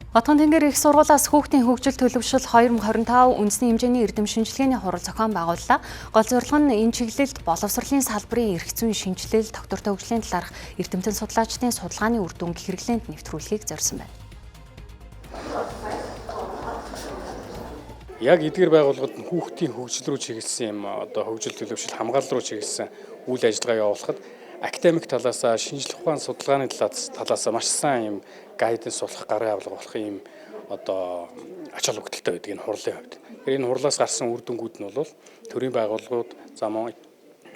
Отгон Тэнгэр их сургуулиас хүүхдийн хөгжил төлөвшил 2025 үндэсний хэмжээний эрдэм шинжилгээний хурал зохион байгууллаа. Гол зорилго нь энэ чиглэлд боловсролын салбарын эрх зүйн шинжилэл, тогтвортой хөгжлийн талаарх эрдэмтэн судлаачдын судалгааны үр дүнг хэрэглээнд нэвтрүүлэхийг зорьсон байна. Яг эдгээр байгууллагад нь хүүхдийн хөгжил рүү чиглэсэн юм одоо хөгжил төлөвшил хамгаалал руу чиглэсэн үйл ажиллагаа явуулахад академик талаасаа, шинжлэх ухаан судалгааны талаасаа маш сайн юм guidance болох, гарын авлага болох юм одоо ач холбогдолтой байдаг энэ хурлын хувьд. Тэгэхээр энэ хурлаас гарсан үр дүнгууд нь бол төрийн байгууллагууд, за мөн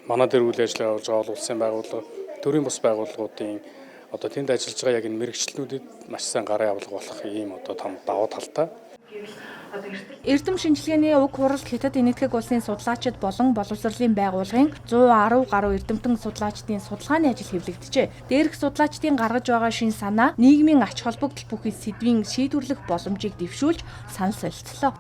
манай дээр үйл ажиллагаа явуулж байгаа олон улсын байгууллага, төрийн бус байгууллагуудын одоо тэнд ажиллаж байгаа яг энэ мэргэжилтнүүдэд маш сайн гарын авлага болох ийм одоо том давуу талтай. Эрдэм шинжилгээний уг хуралд Хятад Энэтхэг улсын судлаачид болон боловсролын байгууллагын 110 гаруй эрдэмтэн судлаачдын судалгааны ажил хэвлэгджээ. Дээрх судлаачдын гаргаж байгаа шинэ санаа нийгмийн ач холбогдол бүхий сэдвийн шийдвэрлэх боломжийг дэвшүүлж санал солилцлоо.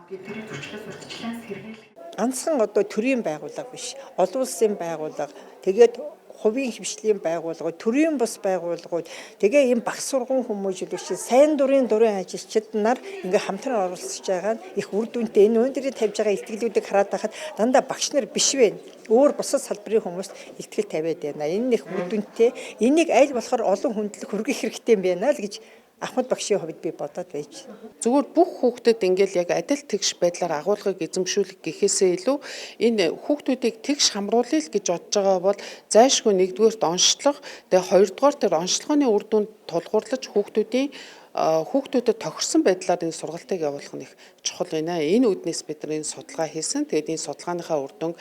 Ганцхан одоо төрийн байгууллага биш, олон улсын байгууллага, тэгээд хувийн хвшлийн байгууллагууд, төрийн бус байгууллагууд, тэгээ ийм багц сурган хүмүүжүүлэгч, сайн дурын ажилчид нар ингээ хамтран оролцож байгаа нь их үр дүнтэй. Энэ өнөөдрийн тавьж байгаа илтгэлүүдийг хараад байхад дандаа багш нар биш вэ? Өөр бусад салбарын хүмүүс илтгэл тавиад байна. Энэ нь их үр дүнтэй. Энийг аль болохоор олон хүндлэх хүргэх хэрэгтэй юм байна л гэж Ахмад багшийн хувьд би бодоод байж. Зүгээр бүх хүүхдэд ингээл яг адил тэгш байдлаар агуулгыг эзэмшүүлэх гэхээсээ илүү энэ хүүхдүүдийг тэгш хамруулъя л гэж бодож байгаа бол зайлшгүй нэгдүгээрт онцлог, тэгээ хоёрдугаар тэр онцлогооны үр дүнд тулгуурлаж хүүхдүүдэд тохирсон байдлаар энэ сургалтыг явуулах нь их чухал байна. Энэ үүднээс бид нар энэ судалгаа хийсэн. Тэгээд энэ судалгааныхаа үр дүнг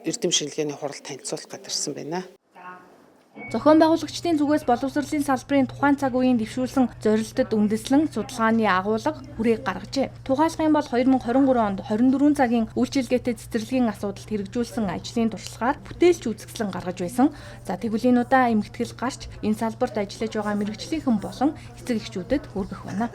эрдэм шинжилгээний хурал танилцуулах гээд ирсэн байна. Зохион байгуулагчдын зүгээс боловсролын салбарын тухайн цаг үеийн дэвшүүлсэн зорилтод үндэслэн судалгааны агуулга хүрээг гаргажээ. Тухайлах юм бол 2023 онд 24 цагийн үйлчилгээтэй цэцэрлэгийн асуудалд хэрэгжүүлсэн ажлын туршлагаар бүтээлч үзэсгэлэн гаргаж байсан. За, тэгвэл энэ удаа эмгэтгэл гарч энэ салбарт ажиллаж байгаа мэргэжлийнхэн болон эцэг эхчүүдэд хүргэх байна.